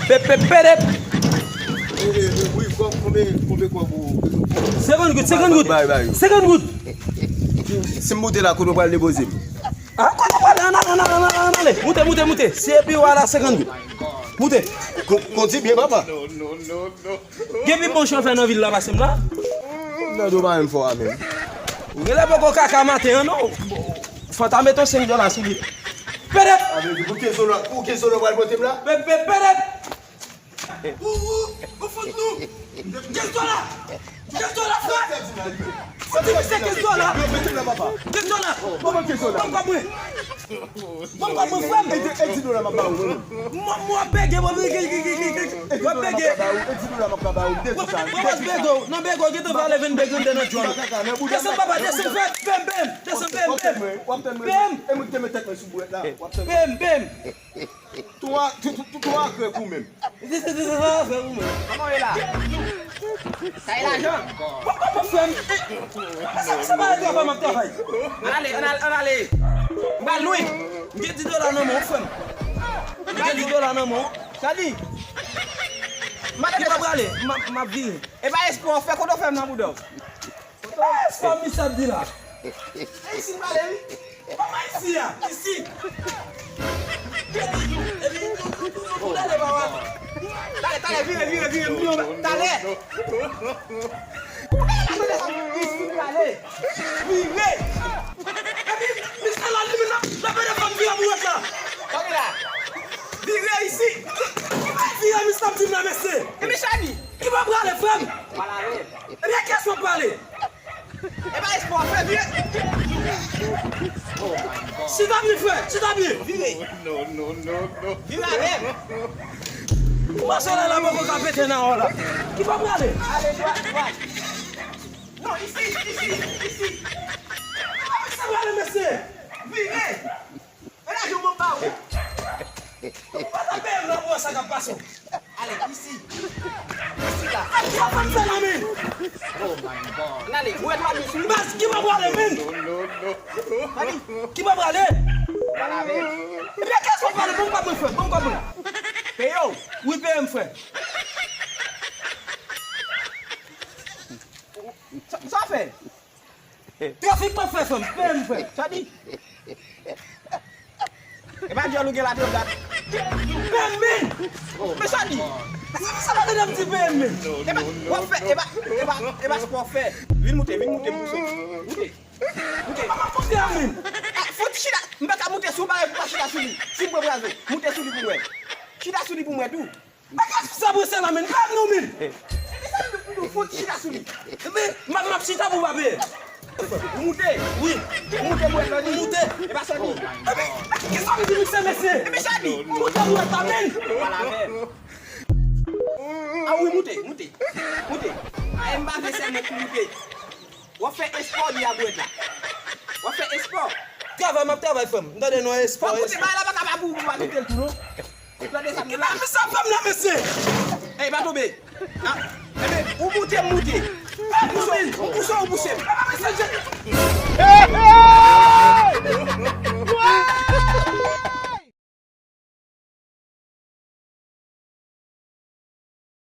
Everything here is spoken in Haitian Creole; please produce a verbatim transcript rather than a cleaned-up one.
Pep, pep, pedep. Eh, eh, eh, wi, kon-, konbyen, konbyen kòb ou? Senkant goud, senkant goud. Bay, bay, bay. Senkant goud. Si m moute la, kote w pral depoze m? Ah, kote w pral? Ann ale, ann ale, ann ale, ann ale. Moute, moute, moute. Si epi w ala senkant goud. Moute. Ko-, kondi byen, papa. Gen pi bon chofè nan vil la pase m la. Nan do pa menm fò a menm. Ou genlè poko kaka maten an, non. Fò ta mete yon senk dola sou li. Pedep! Sa vle di pou kenz dola, pou kenz dola w pral pote m la? Pe, pe, pedep! Ou, ou, ou fout nou! Kenz dola! Kenz dola, frè! Fout misye kenz dola! Kenz dola! Ban m kenz dola! Ban m kòb mwen! Ban m kòb mwen, frè m! E di, e di dola m ap ba ou, wi. Mwen, mwen bege, mwen bege, bege, bege, bege. E di dola m ap ka ba ou, e di dola m ap ka ba ou, m depi sa. Mwen, mwen bege w, nan bege w, gentan vale venn bege anndan nan djòl. Desann, papa, desann, frè, pè m, pè m, desann, pè m, pè m. W ap tann mwen, w ap tann mwen. Pè m. E mwen ki te met tèt mwen sou bourèt la, w ap tann mwen. Pè m, pè m. Twa, twa, twa, twa krèk ou menm. Se, se, se, se, se, se ou menm. Kòman w ye la? Sa e lajan? Bon, bon, bon, frè m. E, se, se pa travay m ap travay. Ann ale, ann ale, ann ale. M pral lwen. M gen dis dola nan men w, frè m. M gen dis dola nan men w. Sa di? Ki pa prale, m ap, m ap vire. E pa espò w fè, kote w fè m nan bouda w? Ki pa espò misye ap di la? Ayisyen pale, wi. Kòman isi a? Isi. Epi, nou, nou, nou, nou, nou, nou, nou, nou, talè, talè, vire, vire, vire, vire, talè. Talè, talè, talè, vire. Epi, misye la, li menm, l ap, l ap ede fanm vire bourèt la. Vire isi. Ki pa vire, misye ap di m la, mesye. Epi, Chani. Ki pa prale, frè m? Pale avè m. Ebyen, kiyès w ap pale? E pa espò, frè, vire. Chita byen, frè, chita byen. Vire. Vire avè m. Ou panse la, la poko ka pete nan wò la. Ki pa prale? Ale dwat, dwat. Non, isi, isi, isi. Ki pa prale, mesye? Vire. E lajan mwen ba ou. Ou pa ta peye m nan pou wè sa k ap pase w. Ale, isi. Isi la. Sa k ap fè m fè la, men? Oh my God. Ann ale, ou wè twa mil sou li. Baz, ki pa prale, men? Mami, ki pa prale? Pale avè m. Ebyen, kiyès w ap pale? Ban m kòb mwen, frè, ban m kòb mwen. Peye w? Wi, peye m, frè. Sa, sa w fè? Trafik mwen fè, frè m, peye m, frè. Sa di? E pa djòl ou gen la, te dat. Peye m, men! Men sa di? Sa, sa pa tande m di peye m, men! E pa, w ap fè, e pa, e pa, e pa spò w fè. Vin moute, vin moute, m pou sot. Moute. Moute. M ap moute a, men! Ah, fò w chita. M pa ka moute sou w, bagay pou pa chita sou li. Si m pran brazo, moute sou li pou mwen. Chita sou li pou mwen tou. Bagay sa prese la, men. Peye m non, men. Ebyen, sa m di w, fout chita sou li. Ebyen, m ap, m ap chita pou w pa peye. Ou moute? Wi. Ou moute, mwen, Sony? Moute. E pa Sony. Ebyen, men ki sa m di misye, mesye? Ebyen, Sony. Ou moute, mwen, pa, men. Pale avè m. Ah wi, moute, moute. Moute. Ah, m pa vle sèlman pou moute. W ap fè espò li a bwèt la. W ap fè espò. Travay, m ap travay, frè m. M tande non espò. Fò w koute bagay la, pa ka pa pou ou pa kite l tou, non. Ou tande sa m di la? Ki pa misye fè m la, mesye? Ey, pa tonbe. Ah, ebyen, ou moute, m moute. Ou pouse, ou pouse, ou pouse m.